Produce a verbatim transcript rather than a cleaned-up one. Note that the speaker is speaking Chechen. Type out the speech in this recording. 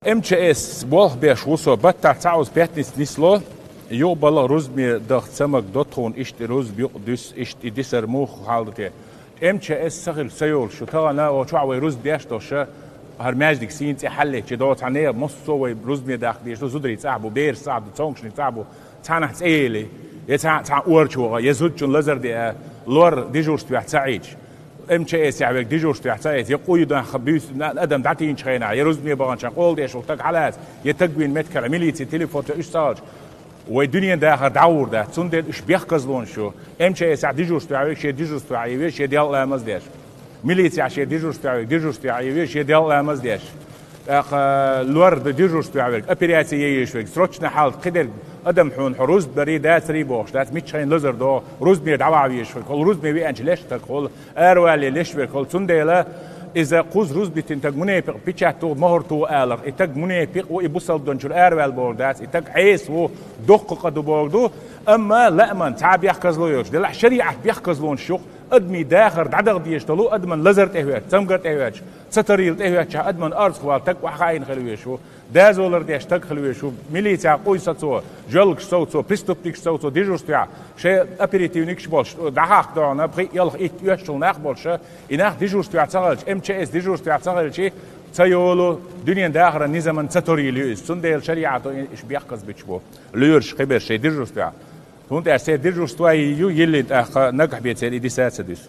М Ч С болх беш ву со, баттахь цхьа оза пятница нисло, юкъа балха рузбане даха цамаг до тхуна, иштта и рузба юкъа дуьсу, иштта и дисар муха хьал ду те. М Ч С ца хилча ца йолуш ю, тахана о чохь вай рузба деш долуш, хӀара маьждиг сийна цӀе хьаллечи до цхьа нехан, массо а вай рузбане дахка дезаш ду, зударий цӀахь бу, бераш цӀахь ду, цомгушниг цӀахь бу, цхьаннахь цӀе ели, я цхьа, цхьа орча ваха, я зудчун лазар де а, лор дежурствехь ца Ӏийча. М Ч С-ехь верг дежурствехь ца эца, я къуй дохьа буьйса адам дӀатийначу хенахь, я рузбане баханчохь къола деш волу стаг хьалаца, я стаг вийна меттигехь милицин телефон чохь уьш ца хилча, вай дуьненан дахар дӀагӀур дац, цундела уьш бехказлонаш ю. М Ч С-ехь дежурствехь верг шен дежурствехь Ӏийна веза, шен Делан ламаз деш. Милицехь шен дежурствехь верг дежурствехь Ӏийна веза, шен Делан ламаз деш. ТӀаккха лор ду дежурствехь верг, операци е езаш верг, срочно хьалат кхидерг адам хьуна хьо рузба дарий, дацарий бохуш дац, миччахьа лазар догӀу, рузбане дӀаваха везаш верг, хӀокхул рузбане веанчу леш стаг хӀокхул, аравалле леш верг хӀокхул. Цундела иза кхузза рузба дитина стаг мунепикъ печать туху, могӀар туху аларх, и стаг мунепикъ ву, и бусалба динчуьра араваьлла бохург дац, и стаг Ӏеса ву, доккха къа ду бохург ду, амма лааман цхьа а бехказло йоцуш, делахь шариӀат бехказлонаш ю-кх, адамийн дахар дӀадаха дезаш долу, адаман лазар тӀехӀоьттича, цамгар тӀехӀоьттича, ца тарийла тӀехӀоьттича, адаман орцахвала стаг охьахаийна хила везаш ву, дозалла деш стаг хила везаш ву, милицехь къуй сацо, жоьлгаш совцо, преступникаш совцо, дежурствехь шайн оперативникаш болуш, дӀахахка догӀана, пхиъ, ялх, итт, оьттуш нах болуш, и нах дежурствехь ца хилча, М Ч С дежурствехь ца хилча, ца йолу дуьненан дахаран низаман ца тарийла ю иза. Цундела шариӀато уьш бехказбуьтуш бу, лоьраш кхиберш шайн дежурствехь. ХӀунда аьлча церан дежурство ю, йиллина тӀаккха нагахь бен церан и диса а ца дуьсу.